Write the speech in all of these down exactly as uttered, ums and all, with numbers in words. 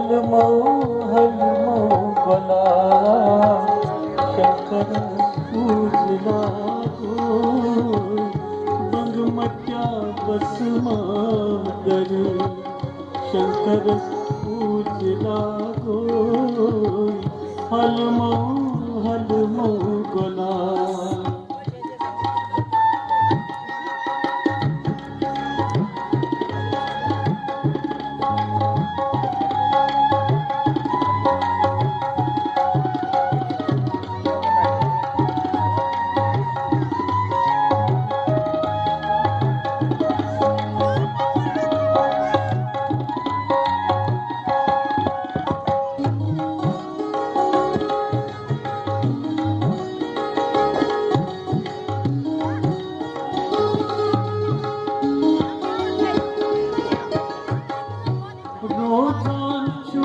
ہلمو ہلمو بلا، شنکرس پوجلا گوٚو، بنگ مٹیا بس مادر، شنکرس پوجلا گوٚو، ہلمو ہلمو بلا۔ روزان چھُ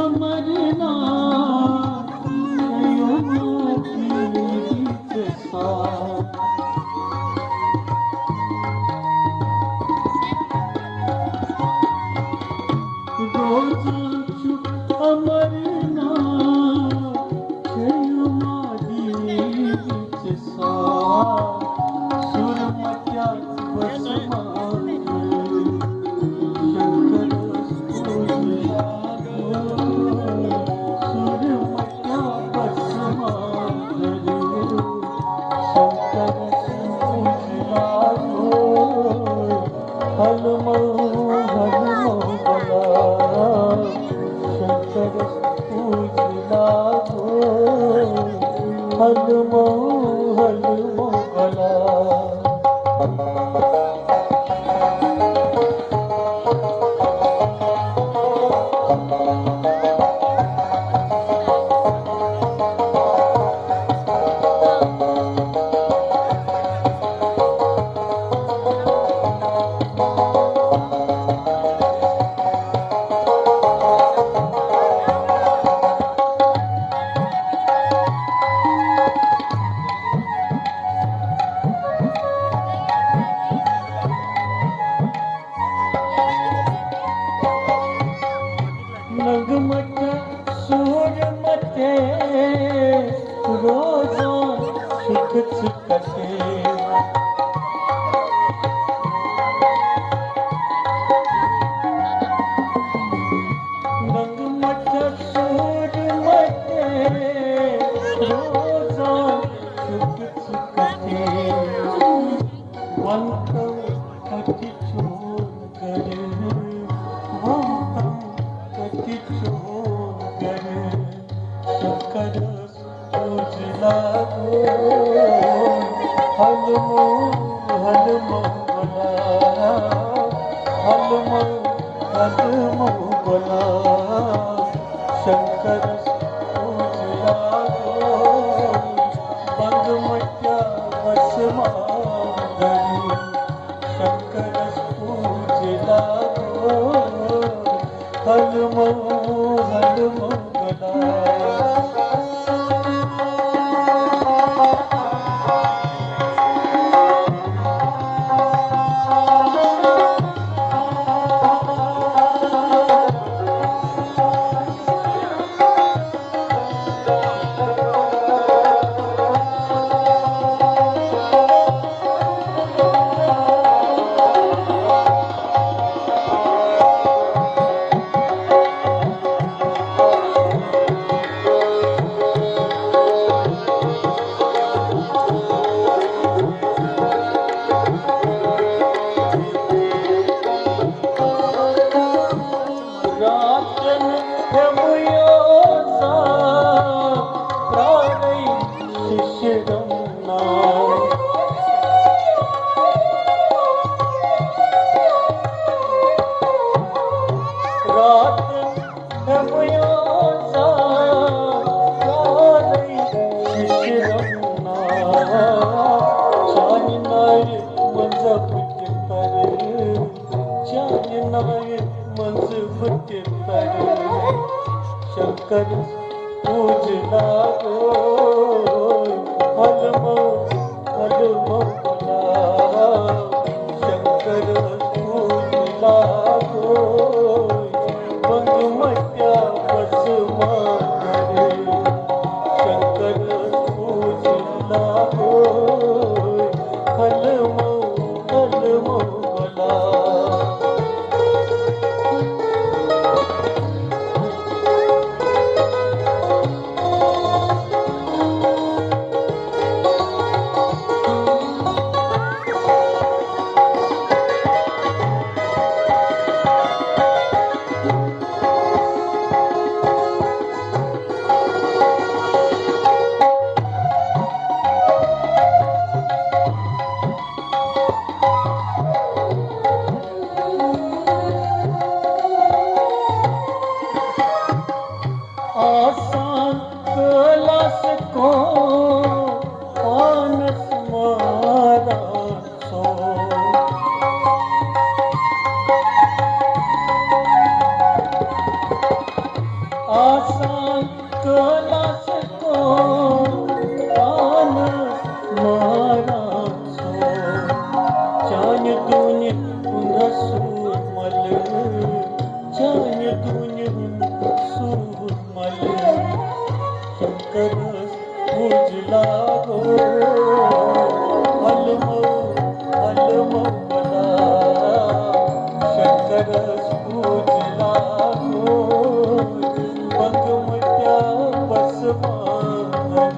امرناتھ، شیوماتی ژےٚ ساتھ۔ روزان چھُ امرناتھ، شیوماتی ژےٚ ساتھ۔ سُر متیا بس مادر، شنکرس پوجلا گوٚو۔ سُر متیا بس مادر، شنکرس پوجلا گوٚو۔ ہلمو ہلمو بلا، شنکرس پوجلا گوٚو۔ ہلمو ہلمو بلا۔ نغمہ کیا سور متے، روزان چھُکھ ژٕ کتے۔ نغمہ کیا سور متے، روزان چھُکھ ژٕ کتے۔ وَن تو کَتہِ چون گَرٕ، وَن تو کَتہِ چون گَرٕ۔ شنکرس پوجلا گوٚو، ہلمو ہلمو بلا، ہلمو ہلمو بلا۔ شنکرس پوجلا گوٚو، بنگ مٹیا بس مادر۔ شنکرس پوجلا گوٚو، ہلمو ہلمو بلا۔ راتن ہیویو سا پرارے ششرم نا۔ راتن ہیویو سا پرارے ششرم نا۔ چانہِ نارِ منٛز بہٕ تہِ پرٕ۔ چانہِ ناوِ منٛز بہٕ تہِ پرٕ۔ شنکر پوجلا گوٚو، ہلمو ہلمو بلا۔ شنکر پوجلا گوٚو، بنگ مٹیا آسان کٲنٛسہِ کو پانہٕ ماران سُہ۔ چانہِ دُنہِ ہُنٛد رسول ملہٕ، چانہِ دُنہِ ہُنٛد رسول ملہٕ۔ شنکرس پوجلا گو، علمو، علمو بلا۔ شنکرس پوجلا گو، بنگ مٹیا بس مان۔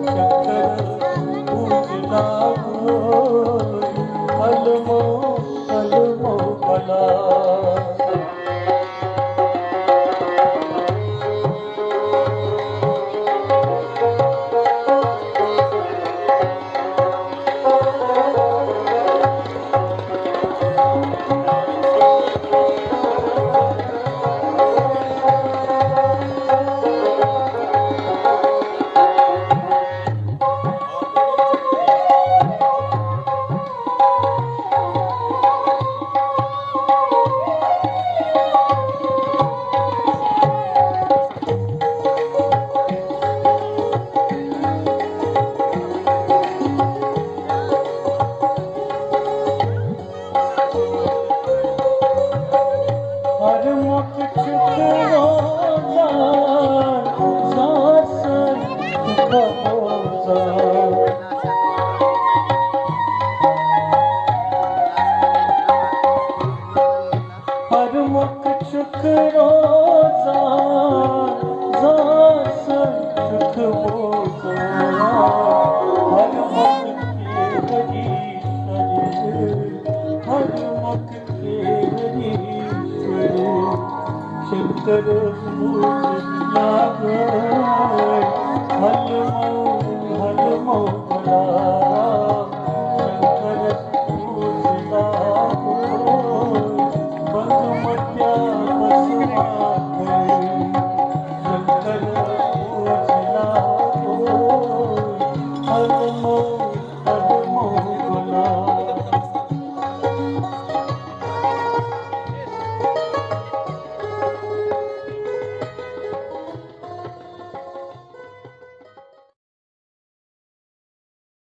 شنکرس پوجلا گو، علمو، علمو بلا۔ ہر مۄکھ چھُکھ روزان، زار سان چھُکھ بوزان۔ ہر مۄکھ چھُکھ روزان، زار سان چھُکھ بوزان۔ ہر مۄکھ کے ہری شری، ہر مۄکھ کے ہری شری۔ شنکر سوچ لاگے، ہلمو، ہلمو بلا۔